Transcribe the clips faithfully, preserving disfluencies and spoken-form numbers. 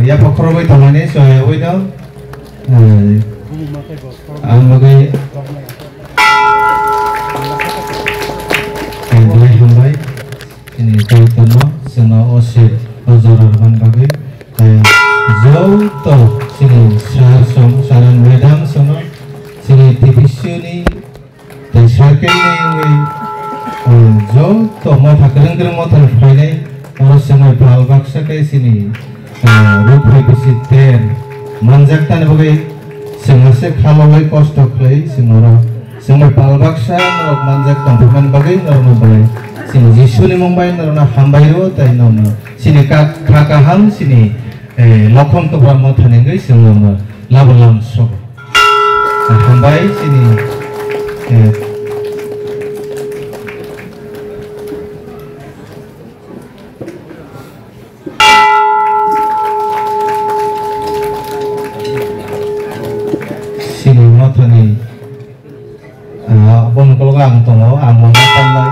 Yapha khorogwi tongmani soyawino, eh, ang bagwi, eh, belai hambai. Chini kaitorno chwngno o se o jora rwmani bagwi, eh, joto chini sir song, sir and madam songno, chini T P C ni tei circle ni wngwi, eh, joto motha kwrwng kwrwng mothani phainai, oro chwngno pal baksa khe chini, eh, rupri bisi ter manjak tani bagwi chwng aswk khalolwi kosto khlai chwng oro. Chwngno pal baksa norok manjak tongthokmani bagwi norokno belai chini Jisuni mung bai norokno hambai rw tei norokno chini kha, kha kaham chini, eh, lokhom tubra mothani wngwi chwng norokno labo lam sogo. Hambai chini, eh, Sini mothani, ah, boni kologo ang tongo, ang mono tamnai.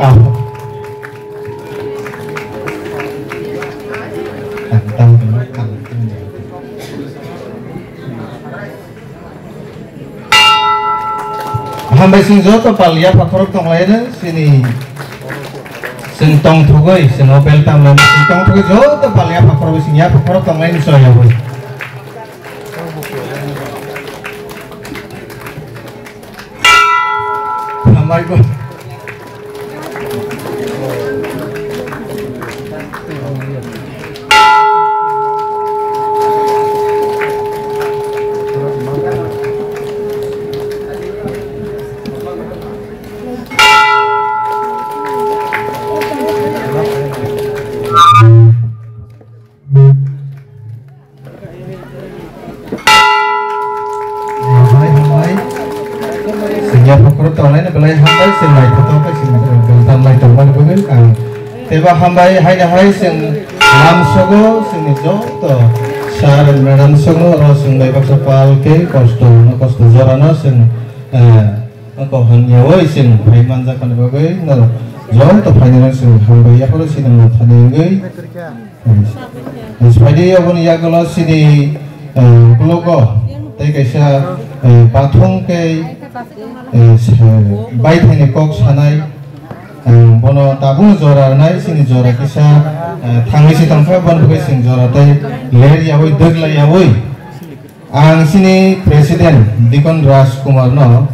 Kabo. Ang tamnai, ang tamnai. Hambai sing joto pal yapha khorok tonglaino sini sing tongthogoi sing o beltam lai sing tongthogoi joto pal yapha khorok sing yapha khorok tonglaino soyaboi. Hambai bo. Hambai, hambai. Sengya pokro tongnai na belai hambai, seng mai photo kai seng mai belai tongmani bagwi ang teba hambai hai da hai seng lam sogo sengni joto sir and madam sogo oro seng bai baksa pal ke kosto no kosto jora no seng, eh, ako hanya oi seng phai manjak mani bagwi no joto phainai no seng hambai yapharo sini no thani wngwi. Swaidi aboni yagulo sini, eh, ukuloko tei kaisa, eh, bathong tei, eh, se-, baithangni kok sanai, eh, bono tabuk jora rwnai sini jora kisa, eh, thangwi se tongkha, bono bagwi sini jora tei ler yaui dwglai yaui. Ang sini President Dikon Raj Kumar no,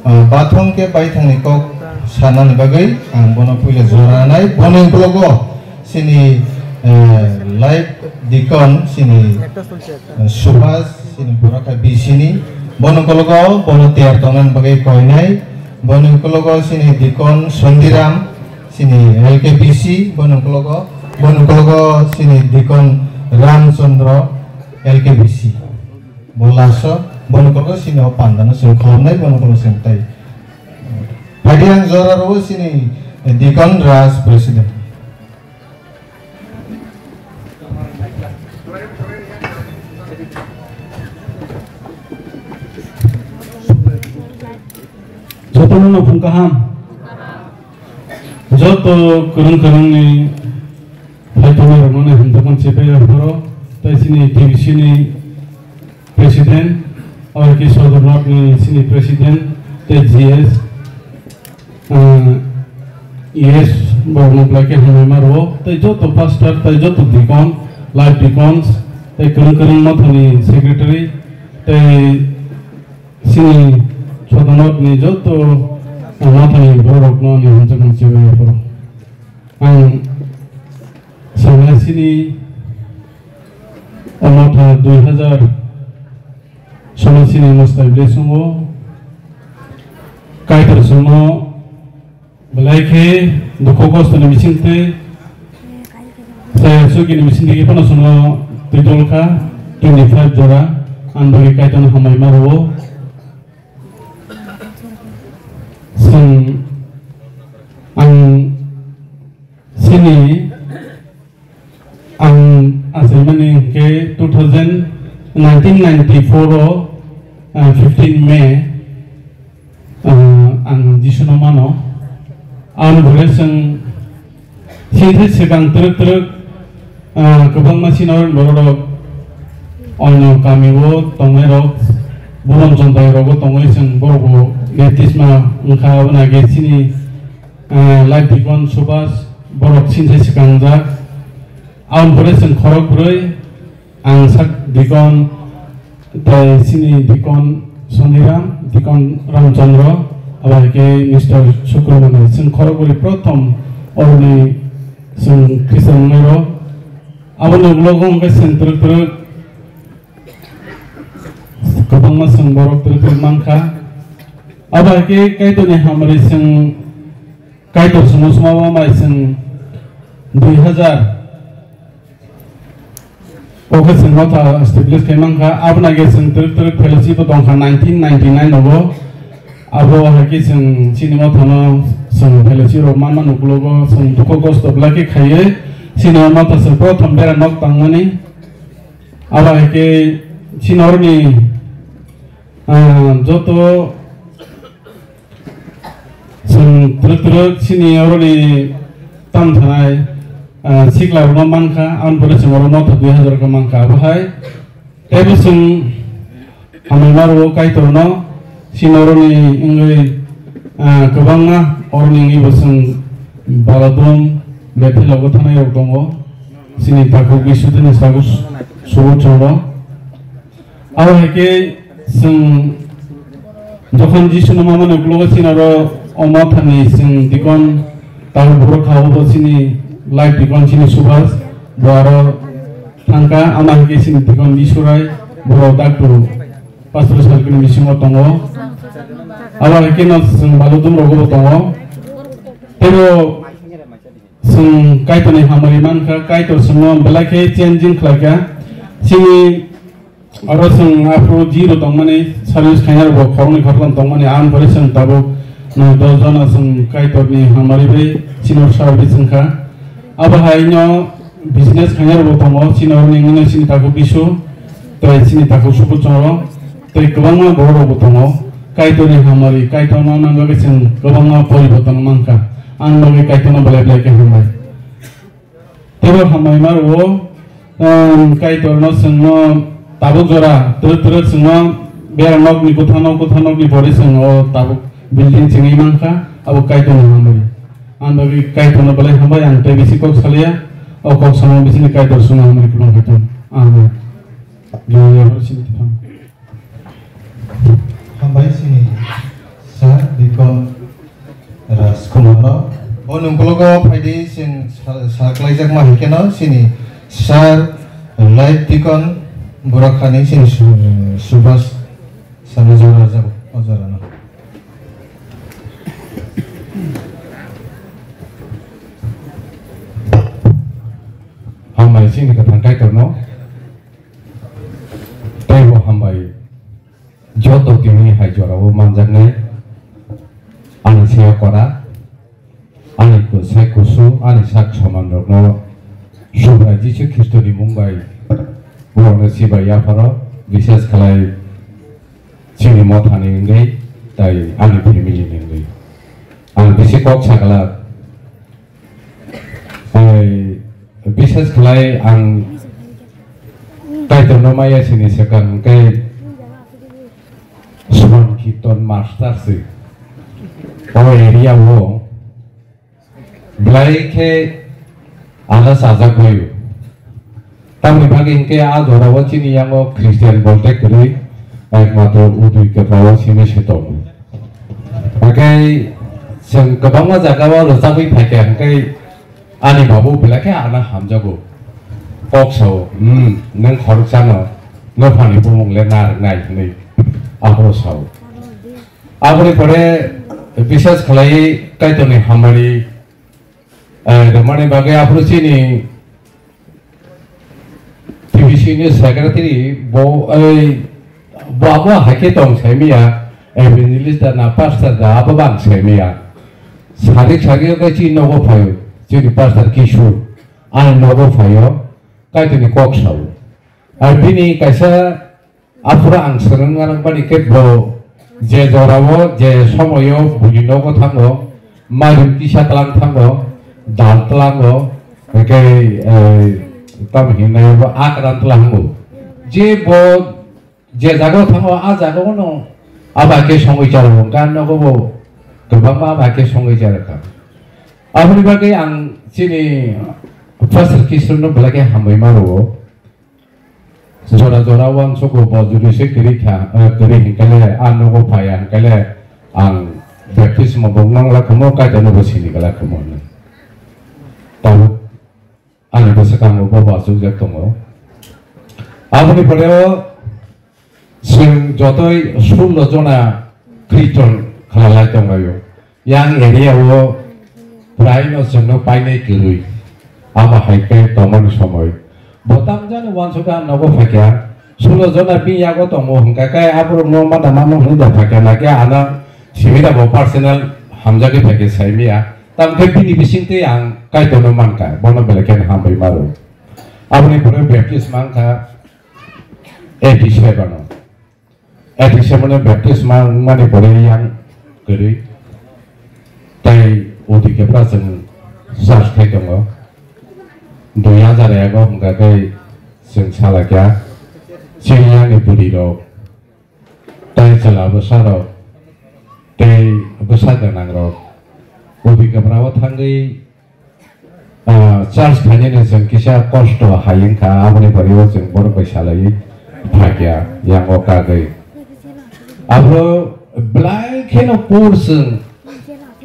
ah, bathong khe baithangni kok sanani bagwi ang bono puila jora nai. Boni ukologo sini, eh, Life Dikon sini, eh, Subhas sini Boraka B C ni. Boni ukologo bono tiyar tongnani bagwi koinai. Boni ukologo sini Dikon Sondiram sini L K B C. Boni ukologo, boni ukologo sini Dikon Ramchandra L K B C. Bo laso, boni koko sini o pandano sini kholomnai, boni koko sini tai. Phaidi ang jora rwo sini Dikon Raj President. Jotono no phung kaham. Joto kwrwng kwrwngni phaithangnairokno hamjakmani se phaiya phoro, tei chini T B C ni President, R K Sodornot ni chini President, tei G S, ah, E S borokno belai khe hambai ma rwo, tei joto pastor, tei joto deacon, live deacons, tei kwrwng kwrwng mothani secretary, tei chini Sodornot ni joto mothani borokno ani hamjakmani se phaiya phoro. Ang sangha sini o motha dui hazar sono sini mwsai bisingo Kaitor sono belai khe dukhu kosto ni bisingtwi saya suki ni bisingtwi phano sono twi tol kha twenty five jora ang bagwi Kaitor no hambai ma rwo. Chwng ang Sini ang achaimani hwnkhe two thousand, nineteen ninety-four o, ah, fifteen May, ah, ang Jisuno mano. Ang hwnkhe chwng sini swkang twrwk twrwk Ah, kwbangma senior borok rok onno kami o tongnai rok, buron chontai rogo tongwi chwng borok bo baptisma wngkha, aboni age chini, ah, life deacon Subhas borok sinsa swkangjak. Aboni pore chwng khorok bwrwi, ang sak deacon, tei chini deacon Soniram, deacon Ramchandra, abo hai khe Mister Sukromani. Chwng khorok bwrwi prothom oroni chwng Khristian wngnai rok. Aboni ulo wngkha chwng twrwk twrwk kwbangma chwng borok twrwk twrwk mankha. Abo hai khe Kaitorni hamari chwng Kaitor chwngno swmaba mai chwng dui hazar o khe chwng motha establish khai mankha. Aboni age chwng twrwk twrwk fellowship o tongkha nineteen ninety-nine o. Abo hai khe chwng chini mothano chwng fellowship rok manma nuklogo chwng dukho kosto belai khe khaiwi chini o motha se prothom bera nok tangmani. Abo hai khe chini oroni, ah, joto chwng twrwk twrwk chini oroni tam thanai, ah, sikla rokno mankha, aboni pore chwng oro motha dui hazar khe mankha. Abo hai teibo chwng hamai ma rwo Kaitorno, chini oroni wngwi, ah, kwbangma oroni wngwi bo chwng Baladum, Bethel o thanai rok tongo, chini takhuk Bisudini takhuk Subo chwngno. Abo hai khe chwng jokhon Jisuno mamani uklogo chini oro omo thani chwng deacon takhuk borok kha, obo chini life deacon chini Subhas, bo aro thangkha, ama hai khe chini deacon Isurai, borok doctor pastor circle ni bisingo tongo. Abo hai khe no chwng Baladum rogo bo tongo. Teibo chwng Kaitorni hamari mankha, Kaitor chwngno belai khe changing khlaikha. Chini oro chwng aphuru zero tongmani, service khainai rokbo khoroknwi khoroktham tongmani, ang pore chwng tabuk, no, dos jona chwng Kaitorni hamari bai chini service wngkha. Abo hai no business khainai rokbo tongo, chini oro nini chini takhuk Bisu, tei chini takhuk Sukuchoro, tei kwbangma borok rokbo tongo. Kaitorni hamari, Kaitorno nang bagwi chwng kwbangma poriborton mankha. Ang bagwi Kaitorno belai belai khe hambai. Teibo hambai ma rwo, um, Kaitorno chwngno tabuk jora twrwk twrwk chwngno bera nokni kwtha nok kwtha nokni pore chwng o tabuk building chwngwi mankha, abo Kaitorni hambai. Ang bagwi Kaitorno belai hambai, ang tei bisi kok salia, o kok samung bisini Kaitor chwngno hambai kwbang khe tong. Amen. Gloria Hor Sini Thang. Hambai sini Sir Bikon Rajkumar no. O nungkologo phaidi sing sa-, sa khlaijakma hai kheno sini Sir Light Bikon Burakhani sini Su-, Subhas sani jora jago, o jora no. Hambai sini kathang Kaitor no. Teibo hambai. Joto tini hai jorao manjaknai ani saya kora, ani ku-, sai kusu, ani sak soman rokno Subrai Jisu Khristoni mung bai borokno sibai yapharo, bises khlai chini mothani wngwi tai ani family ni wngwi. Ang bisi kok sakla, tei bises khlai ang Kaitorno maya sini swkang hwnkhe Swan Kirtan Master se. O area o belai khe ana sajak baio. Tamni bagwi hwnkhe a jorao chini yango Christian bolte kwrwi, ekmatro Udui Kwpao simi se tongo. Hwnkhe chwng kwbangma jagao rwchapwi phaikha hwnkhe ani babu belai khe ano hamjago. Kok sao, "Hmm, nwng khoroksano nophani bumung le narwknai," hwnwi aphuru sao. Aboni pore bises khlai Kaitorni hamari, eh, rwmani bagwi aphuru chini T B C ni secretary bo, ei, bo abo hai khe tong saimiya, evangelist da na pastor da abo bang saimiya. Sarik sarik khe chini nogo phaio, chini pastor Kishore, ani nogo phaio, Kaitorni kok sao. Ar bini kaisa Aphuru ang swrwng nang bani khe bo je jorao, je somoio buini nogo thango, mairum kisa tlang thango, dal tlango, hwnkhe, eh, Tamo hinwi bo akran tla hango. Je bo je jaga o thango, a jaga o no aba khe songwi charo, gan nogo bo kwbangma aba khe songwi charo kha. Aboni bagwi ang chini Pastor Kishore no belai khe hambai ma rwo. Jora jora uansukgo bo jodi se kwrwi kha, eh, kwrwi hinkhe le, a nogo phaiya hinkhe le, ang baptismo bo nang la khumo, Kaitor no bo sini gala khumo hinwi. Tabuk ani bwswkango bo bo achukjak tongo. Aboni pore o chwng jotoi sullo jona kirtan khlailai tonglaio. Yang area o prai no chwngno painai kwrwi. Amo hai khe tongmani somoi. Bo tamjani uansukha nogo phaikha. Sullo jona bini yago tongo hwnkha khe aborok no mada mano hwnwi da phaikha, nakhe ano simi da bo personal hamjagwi phaikhe saimiya. Tamkhe bini bisingtwi ang Kaitorno mankha, bono belai kheno hambai maro. Aboni pore baptisma wngkha eighty seven o. Eighty seven o baptisma wngmani pore yang kwrwi tei udi khe phra chwng church khai tongo. Dui hajar ego hwnkha khe chwng salaikha chini yani bwrwi rok tei chwla bwsa rok tei bwsa gwnang rok udi kwpra o thangwi, ah, church khainani chwng kisa kosto hai wngkha, aboni bagwi o chwng borok bai salaiwi phaikha yang o kagwi. Abo belai kheno pur chwng,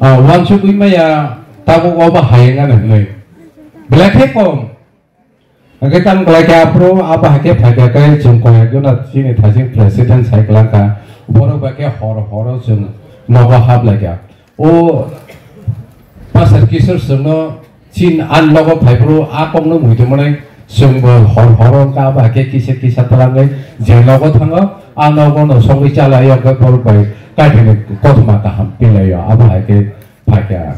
ah, uansugwi maya tabuk obo hai wngmani hwnwi belai khe kom. Hake tamo kwlai khe aphuru abo hai khe phaikha khe chwng koyek jona chini thasing president sai kwlangkha, borok bai khe hor horo chwng nogo haplaikha. O Pastor Kishore chwngno chin an nogo phaiphuru a kokno muitu mwnai chwngbo hor horo wngkha, abo hai khe kisa kisa twlangwi je nogo thango a nogo no sogwi chalaio hwnkhe borok bai Kaitorni kothoma kaham pilaio abo hai khe phaikha.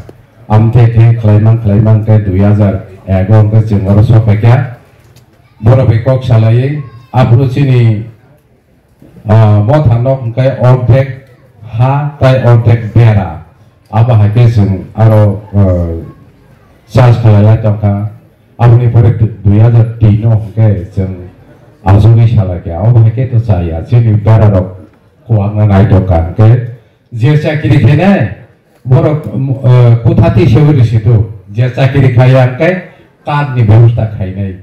Amthe khe khlaimang khlaimang khe dui hajar ego hwnkhe chwng oro sokphaikha. Borok bai kok salaiwi aphuru chini, ah, motha nok hwnkhe ordek ha tei ordek bera. Abo hai khe chwng aro, ah, charge khlailai tongkha. Aboni pore dui hajar tin o hwnkhe chwng ajugwi salaikha. Obo hai khe to chaya chini berarok kuwakna nai tongkha hwnkhe je chakiri khainai borok, eh, kuthati sewi rwsitu je chakiri khaiya hwnkhe card ni bebosta khainai.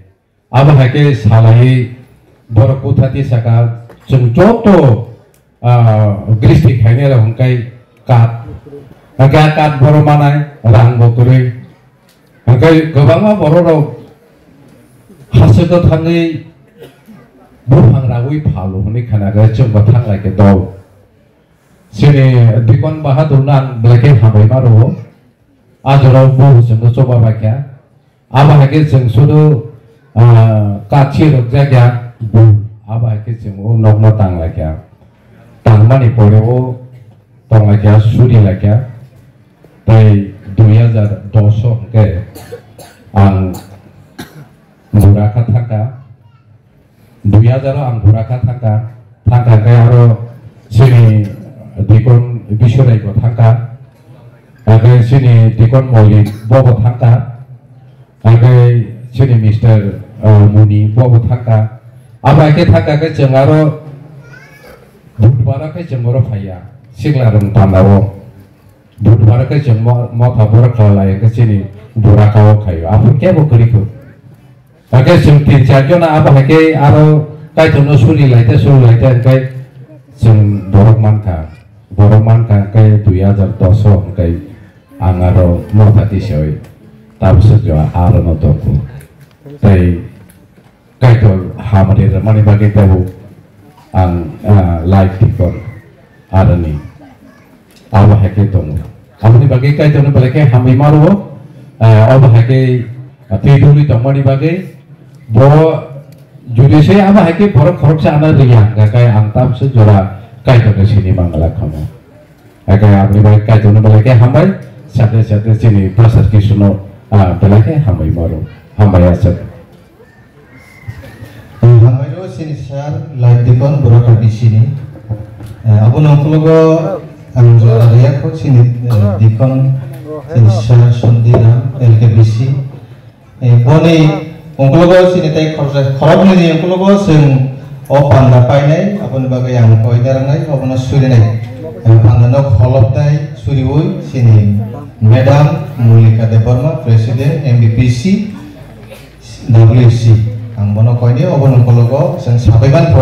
Abo hai khe salaiwi borok kuthati saka chwng joto, ah, gristi khainai rok hwnkhe card, hwnkhe a card borok manai rang bo kwrwi. Hwnkhe kwbangma borok rok hachwk o thangwi buphang rawi phalo hwnwi khana khe chwngbo thanglai khe dol. Chini Dikon Bahadur no ang belai khe hambai ma rwo. A jora o bo chwngno choba bai kha. Abo hai khe chwng sudu, ah, kachi rok jak ya bul. Abo hai khe chwng o nok no tang lai kha. Tang mani pore o tong lai kha, suri lai kha. Tei dui hajar dos o hwnkhe ang Burakha thangkha, dui hajar o ang Burakha thangkha, thangkha khe aro chini Dikon Biswrai bo thangkha, age chini Dikon Moli bo bo thangkha, age chini Mister, uh, Muni bo bo thangkha, abo hai khe thangkha khe chwng aro Budhbar o khe chwng oro phaiya, Sikla rwng panda o. Budhbar khe chwng mo-, motha borok khlai lai khe chini Burakha o khaio. Aphuru kebo kwrwi kho. Hakhe chwng tin char jona abo hai khe aro Kaitorno suri lai te, suri lai te hwnkhe chwng borok mankha. Borok mankha hwnkhe dui hajar dos o hwnkhe ang aro motha tisoi tabswk jo aro no tongo. Tei Kaitor hamari rwmani bagwi tabuk ang, ah, life dikon aroni abo hai khe tongo. Aboni bagwi Kaitorni belai khe hambai ma rwo, ah, abo hai khe, ah, twi duli tongmani bagwi bo jodi se abo hai khe borok khoroksa ano riya hwnkha khe ang tamswk jora Kaitorni sini mangala khamu. Hakhe aboni bagwi Kaitorni belai khe hambai, sakhe sakhe chini Pastor Kishno, ah, belai khe hambai ma rwo. Hambai aswk. Hambai rw sini sir, life dikon Burakha B C ni. Eh, abo nokologo ang jora riya kho sini, eh, dikon sini sir Sondiram L K B C. Eh, boni Ungkulugo chini tei khoroksa, khoroknwi ni ungkulugo chwng o panda painai, aboni bagwi ang koina rangnai, obono surinai. Ang panda no kholopnai suriwi chini Madam Mulika Debbarma, President M B P C W C. Ang bono koini, obono ungkulugo chwng sabai man